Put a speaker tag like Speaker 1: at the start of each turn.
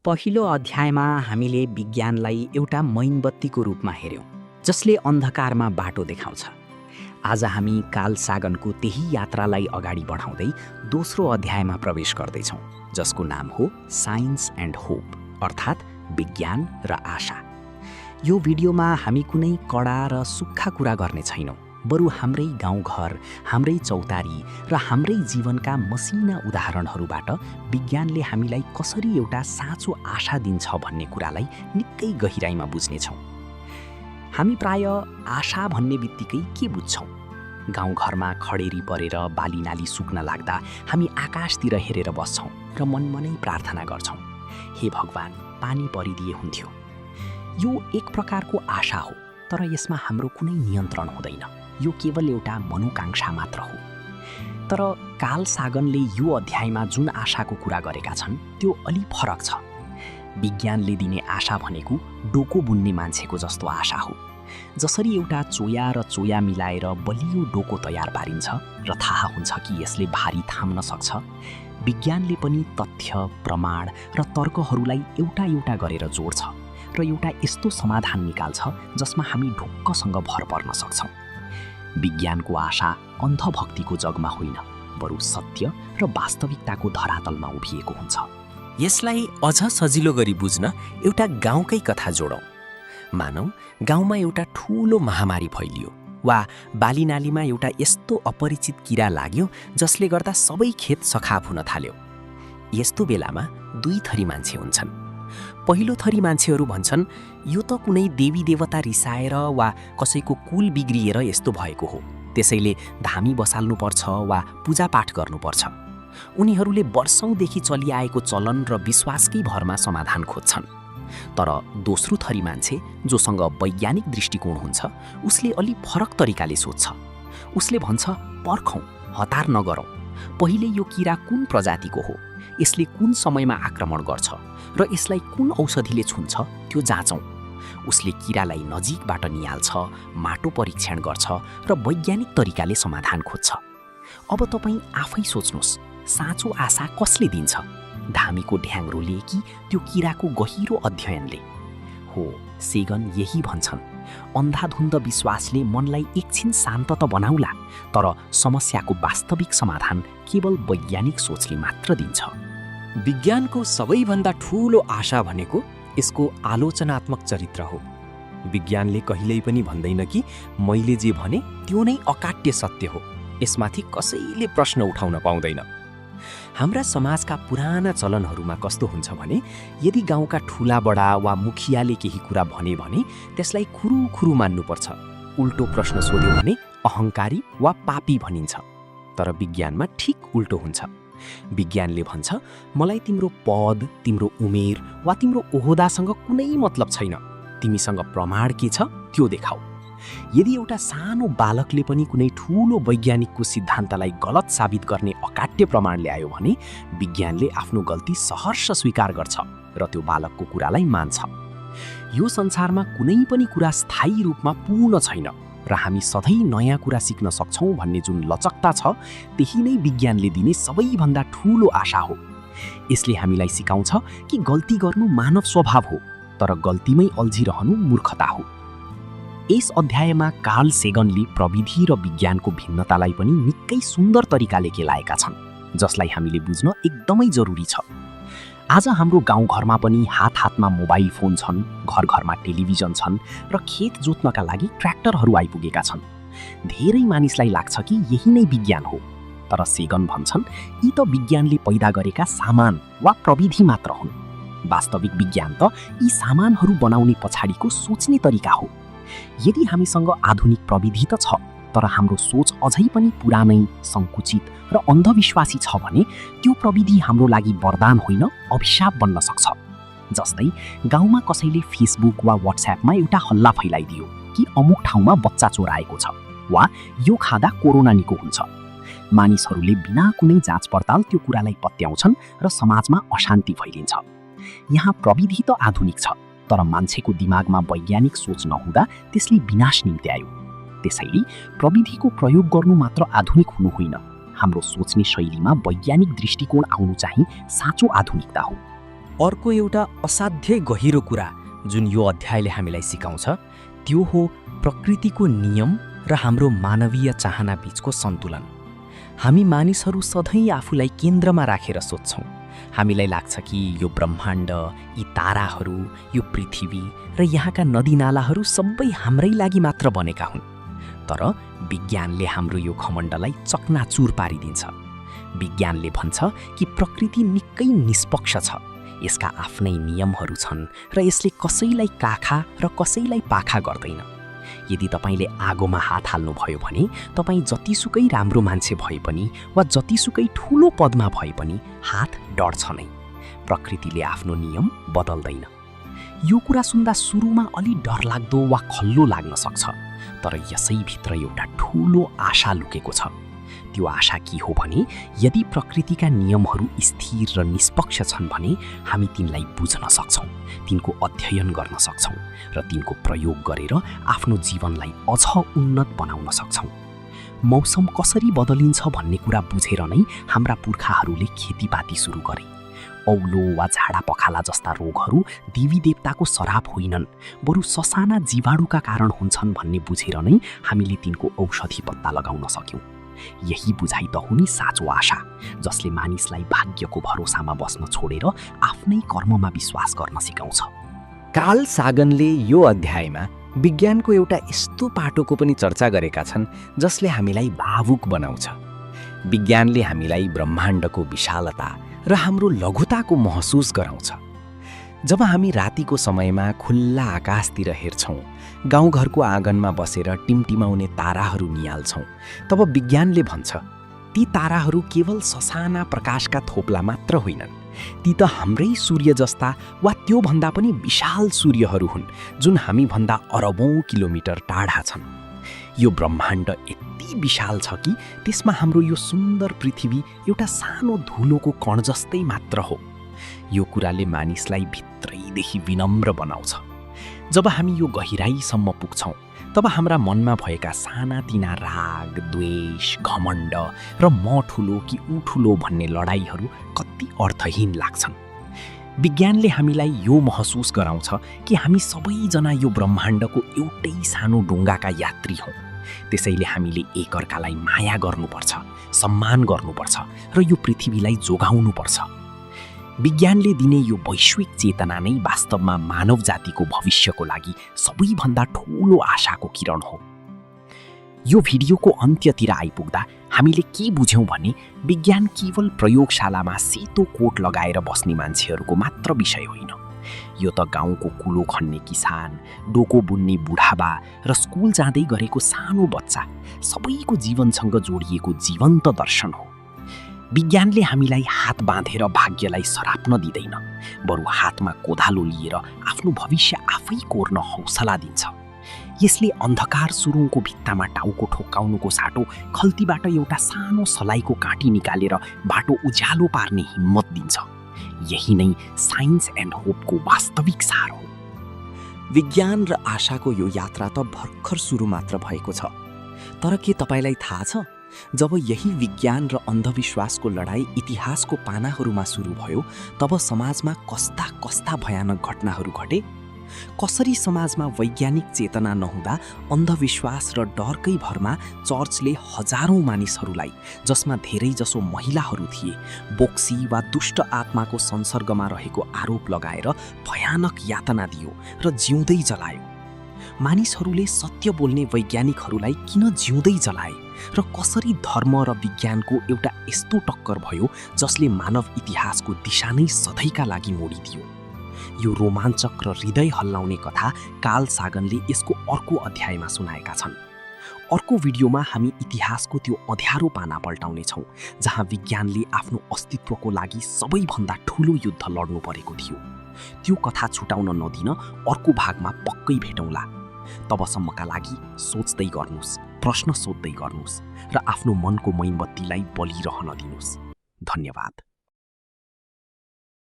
Speaker 1: पहिलो अध्यायमा हामीले विज्ञानलाई एउटा मैनबत्तीको रूपमा हेर्यौं, जसले अन्धकारमा बाटो देखाउँछ। आज हामी कार्ल सागनको त्यही यात्रालाई अगाडि बढाउँदै दोस्रो अध्यायमा प्रवेश गर्दैछौँ, जसको नाम हो साइन्स एन्ड होप, अर्थात् विज्ञान र आशा। यो भिडियोमा हामी कुनै कडा र सुक्खा कुरा गर्ने छैनौँ, बरु हाम्रै गाउँघर, हाम्रै चौतारी र हाम्रै जीवनका मसिना उदाहरणहरूबाट विज्ञानले हामीलाई कसरी एउटा साँचो आशा दिन्छ भन्ने कुरालाई निकै गहिराइमा बुझ्नेछौँ। हामी प्राय आशा भन्ने बित्तिकै के बुझ्छौँ? गाउँघरमा खडेरी परेर बालीनाली सुक्न लाग्दा हामी आकाशतिर हेरेर बस्छौँ र मनमनै प्रार्थना गर्छौँ, हे भगवान, पानी परिदिए हुन्थ्यो। यो एक प्रकारको आशा हो, तर यसमा हाम्रो कुनै नियन्त्रण हुँदैन। यो केवल एउटा मनोकांक्षा मात्र हो। तर कार्ल सागनले यो अध्यायमा जुन आशाको कुरा गरेका छन् त्यो अलि फरक छ। विज्ञानले दिने आशा भनेको डोको बुन्ने मान्छेको जस्तो आशा हो। जसरी एउटा चोया र चोया मिलाएर बलियो डोको तयार पारिन्छ र थाहा हुन्छ कि यसले भारी थाम्न सक्छ, विज्ञानले पनि तथ्य, प्रमाण र तर्कहरूलाई एउटा एउटा गरेर जोड्छ र एउटा यस्तो समाधान निकाल्छ जसमा हामी ढुक्कसँग भर पर्न सक्छौँ। विज्ञानको आशा अन्धभक्तिको जगमा होइन, बरु सत्य र वास्तविकताको धरातलमा उभिएको हुन्छ।
Speaker 2: यसलाई अझ सजिलो गरी बुझ्न एउटा गाउँकै कथा जोडौँ। मानौ गाउँमा एउटा ठूलो महामारी फैलियो वा बालीनालीमा एउटा यस्तो अपरिचित किरा लाग्यो जसले गर्दा सबै खेत सखाप हुन थाल्यो। यस्तो बेलामा दुई थरी मान्छे हुन्छन्। पहिलो थरी मान्छेहरू भन्छन्, यो त कुनै देवी देवता रिसाएर वा कसैको कुल बिग्रिएर यस्तो भएको हो, त्यसैले धामी बसाल्नुपर्छ वा पूजापाठ गर्नुपर्छ। उनीहरूले वर्षौंदेखि चलिआएको चलन र विश्वासकै भरमा समाधान खोज्छन्। तर दोस्रो थरी मान्छे, जोसँग वैज्ञानिक दृष्टिकोण हुन्छ, उसले अलि फरक तरिकाले सोध्छ। उसले भन्छ, पर्खौँ, हतार नगरौँ, पहिले यो किरा कुन प्रजातिको हो, यसले कुन समयमा आक्रमण गर्छ र यसलाई कुन औषधिले छुन्छ त्यो जाँचौँ। उसले किरालाई नजिकबाट निहाल्छ, माटो परीक्षण गर्छ र वैज्ञानिक तरिकाले समाधान खोज्छ। अब तपाईँ आफै सोच्नुहोस्, साँचो आशा कसले दिन्छ? धामीको ढ्याङ्ग्रोले कि त्यो किराको गहिरो अध्ययनले? हो, सेगन यही भन्छन्, अन्धाधुन्द विश्वासले मनलाई एकछिन शान्त त बनाउला, तर समस्याको वास्तविक समाधान केवल वैज्ञानिक सोचले मात्र दिन्छ।
Speaker 3: विज्ञानको सबैभन्दा ठूलो आशा भनेको यसको आलोचनात्मक चरित्र हो। विज्ञानले कहिल्यै पनि भन्दैन कि मैले जे भने त्यो नै अकाट्य सत्य हो, यसमाथि कसैले प्रश्न उठाउन पाउँदैन। हाम्रा समाजका पुराना चलनहरूमा कस्तो हुन्छ भने, यदि गाउँका ठूला बडा वा मुखियाले केही कुरा भने त्यसलाई खुरुखुरु मान्नुपर्छ। उल्टो प्रश्न सोध्यो भने अहङ्कारी वा पापी भनिन्छ। तर विज्ञानमा ठिक उल्टो हुन्छ। विज्ञानले भन्छ, मलाई तिम्रो पद, तिम्रो उमेर वा तिम्रो ओहदासँग कुनै मतलब छैन, तिमीसँग प्रमाण के छ त्यो देखाऊ। यदि एउटा सानो बालकले पनि कुनै ठूलो वैज्ञानिकको सिद्धान्तलाई गलत साबित गर्ने अकाट्य प्रमाण ल्यायो भने विज्ञानले आफ्नो गल्ती सहर्ष स्वीकार गर्छ र त्यो बालकको कुरालाई मान्छ। यो संसारमा कुनै पनि कुरा स्थायी रूपमा पूर्ण छैन र हामी सधैँ नयाँ कुरा सिक्न सक्छौँ भन्ने जुन लचकता छ, त्यही नै विज्ञानले दिने सबैभन्दा ठूलो आशा हो। यसले हामीलाई सिकाउँछ कि गल्ती गर्नु मानव स्वभाव हो, तर गल्तीमै अल्झिरहनु मूर्खता हो। यस अध्यायमा कार्ल सेगनले प्रविधि र विज्ञानको भिन्नतालाई पनि निकै सुन्दर तरिकाले केलाएका छन्, जसलाई हामीले बुझ्न एकदमै जरुरी छ। आज हाम्रो गाउँघरमा पनि हात-हातमा मोबाइल फोन छन्, घर-घरमा टेलिभिजन छन् र खेत जोत्नका लागि ट्र्याक्टरहरू आइपुगेका छन्। धेरै मानिसलाई लाग्छ कि यही नै विज्ञान हो, तर सेगन भन्छन्, यी त विज्ञानले पैदा गरेका सामान वा प्रविधि मात्र हुन्। वास्तविक विज्ञान त यी सामानहरू बनाउने पछाडिको सोच्ने तरिका हो। यदि हामीसँग आधुनिक प्रविधि त छ, तर हाम्रो सोच अझै पनि पुरानै, सङ्कुचित र अन्धविश्वासी छ भने त्यो प्रविधि हाम्रो लागि वरदान होइन, अभिशाप बन्न सक्छ। जस्तै गाउँमा कसैले फेसबुक वा व्हाट्सएपमा एउटा हल्ला फैलाइदियो कि अमुक ठाउँमा बच्चा चोराएको छ वा यो खाँदा कोरोना निको हुन्छ। मानिसहरूले बिना कुनै जाँच पडताल त्यो कुरालाई पत्याउँछन् र समाजमा अशान्ति फैलिन्छ। यहाँ प्रविधि त आधुनिक छ, तर मान्छेको दिमागमा वैज्ञानिक सोच नहुँदा त्यसले विनाश निम्त्यायो। त्यसैले प्रविधिको प्रयोग गर्नु मात्र आधुनिक हुनु होइन, हाम्रो सोच्ने शैलीमा वैज्ञानिक दृष्टिकोण आउनु चाहिँ साँचो आधुनिकता हो। अर्को एउटा असाध्यै गहिरो कुरा जुन यो अध्यायले हामीलाई सिकाउँछ त्यो हो प्रकृतिको नियम र हाम्रो मानवीय चाहना बीचको सन्तुलन। हामी मानिसहरू सधैँ आफूलाई केन्द्रमा राखेर सोध्छौँ। हामीलाई लाग्छ कि यो ब्रह्माण्ड, यी ताराहरू, यो पृथ्वी र यहाँका नदीनालाहरू सबै हाम्रै लागि मात्र बनेका हुन्। तर विज्ञानले हाम्रो यो घमण्डलाई चकनाचुर पारिदिन्छ। विज्ञानले भन्छ कि प्रकृति निकै निष्पक्ष छ, यसका आफ्नै नियमहरू छन् र यसले कसैलाई काखा र कसैलाई पाखा गर्दैन। यदि तपाईँले आगोमा हात हाल्नुभयो भने तपाईँ जतिसुकै राम्रो मान्छे भए पनि वा जतिसुकै ठुलो पदमा भए पनि हात डढ्छ नै। प्रकृतिले आफ्नो नियम बदल्दैन। यो कुरा सुन्दा सुरुमा अलि डरलाग्दो वा खल्लो लाग्न सक्छ, तर यसैभित्र एउटा ठुलो आशा लुकेको छ। त्यो आशा के हो भने यदि प्रकृतिका नियमहरू स्थिर र निष्पक्ष छन् भने हामी तिनलाई बुझ्न सक्छौँ, तिनको अध्ययन गर्न सक्छौँ र तिनको प्रयोग गरेर आफ्नो जीवनलाई अझ उन्नत बनाउन सक्छौँ। मौसम कसरी बदलिन्छ भन्ने कुरा बुझेर नै हाम्रा पुर्खाहरूले खेतीपाती सुरु गरे। औलो वा झाडा पखाला जस्ता रोगहरू देवी देवताको श्राप होइनन्, बरु ससाना जीवाणुका कारण हुन्छन् भन्ने बुझेर नै हामीले तिनको औषधि पत्ता लगाउन सक्यौँ। यही बुझाइ त हो नि साँचो आशा, जसले मानिसलाई भाग्यको भरोसामा बस्न छोडेर आफ्नै कर्ममा विश्वास गर्न सिकाउँछ।
Speaker 2: कार्ल सागनले यो अध्यायमा विज्ञानको एउटा यस्तो पाटोको पनि चर्चा गरेका छन् जसले हामीलाई भावुक बनाउँछ। विज्ञानले हामीलाई ब्रह्माण्डको विशालता र हाम्रो लघुताको महसुस गराउँछ। जब हामी रातिको समयमा खुल्ला आकाशतिर हेर्छौँ, गाउँघरको आँगनमा बसेर टिमटिमाउने ताराहरू निहाल्छौँ, तब विज्ञानले भन्छ ती ताराहरू केवल ससाना प्रकाशका थोप्ला मात्र होइनन्, ती त हाम्रै सूर्य जस्ता वा त्योभन्दा पनि विशाल सूर्यहरू हुन् जुन हामीभन्दा अरबौँ किलोमिटर टाढा छन्। यो ब्रह्माण्ड यति विशाल छ कि त्यसमा हाम्रो यो सुन्दर पृथ्वी एउटा सानो धुलोको कण जस्तै मात्र हो। यो कुराले मानिसलाई भित्रैदेखि विनम्र बनाउँछ। जब हामी यो गहिराईसम्म पुग्छौँ तब हाम्रा मनमा भएका सानातिना राग, द्वेष, घमण्ड र म ठुलो कि ऊ ठुलो भन्ने लडाईहरू कति अर्थहीन लाग्छन्। विज्ञानले हामीलाई यो महसुस गराउँछ कि हामी सबैजना यो ब्रह्माण्डको एउटै सानो डुङ्गाका यात्री हौँ। त्यसैले हामीले एकअर्कालाई माया गर्नुपर्छ, सम्मान गर्नुपर्छ र यो पृथ्वीलाई जोगाउनुपर्छ। विज्ञानले दिने यो वैश्विक चेतना नै वास्तवमा मानव जातिको भविष्यको लागि सबैभन्दा ठुलो आशाको किरण हो। यो भिडियोको अन्त्यतिर आइपुग्दा हामीले के बुझ्यौँ भने विज्ञान केवल प्रयोगशालामा सेतो कोट लगाएर बस्ने मान्छेहरूको मात्र विषय होइन। यो त गाउँको कुलो खन्ने किसान, डोको बुन्ने बुढाबा र स्कुल जाँदै गरेको सानो बच्चा सबैको जीवनसँग जोडिएको जीवन्त दर्शन हो। विज्ञानले हामीलाई हात बाँधेर भाग्यलाई सराप्न दिँदैन, बरु हातमा कोदालो लिएर आफ्नो भविष्य आफै कोर्न हौसला दिन्छ। यसले अन्धकार सुरुङको भित्तामा टाउको ठोक्काउनुको साटो खल्तीबाट एउटा सानो सलाइको काँटी निकालेर बाटो उज्यालो पार्ने हिम्मत दिन्छ। यही नै साइन्स एन्ड होपको वास्तविक सार हो।
Speaker 3: विज्ञान र आशाको यो यात्रा त भर्खर सुरु मात्र भएको छ। तर के तपाईँलाई थाहा छ, जब यही विज्ञान र अन्धविश्वासको लडाईँ इतिहासको पानाहरूमा सुरु भयो तब समाजमा कस्ता कस्ता भयानक घटनाहरू घटे? कसरी समाजमा वैज्ञानिक चेतना नहुँदा अन्धविश्वास र डरकै भरमा चर्चले हजारौँ मानिसहरूलाई, जसमा धेरैजसो महिलाहरू थिए, बोक्सी वा दुष्ट आत्माको संसर्गमा रहेको आरोप लगाएर भयानक यातना दियो र जिउँदै जलायो। मानिसहरूले सत्य बोल्ने वैज्ञानिकहरूलाई किन जिउँदै जलाए र कसरी धर्म र विज्ञानको एउटा यस्तो टक्कर भयो जसले मानव इतिहासको दिशा नै सधैँका लागि मोडिदियो? यो रोमाञ्चक र हृदय हल्लाउने कथा कार्ल सागनले यसको अर्को अध्यायमा सुनाएका छन्। अर्को भिडियोमा हामी इतिहासको त्यो अँध्यारो पाना पल्टाउनेछौँ जहाँ विज्ञानले आफ्नो अस्तित्वको लागि सबैभन्दा ठुलो युद्ध लड्नु परेको थियो। त्यो कथा छुटाउन नदिन अर्को भागमा पक्कै भेटौँला। तबसम्मका लागि सोच्दै गर्नुहोस्, प्रश्न सोध्दै गर्नुहोस् र आफ्नो मनको मैनबत्तीलाई बलिरहन दिनुहोस्। धन्यवाद।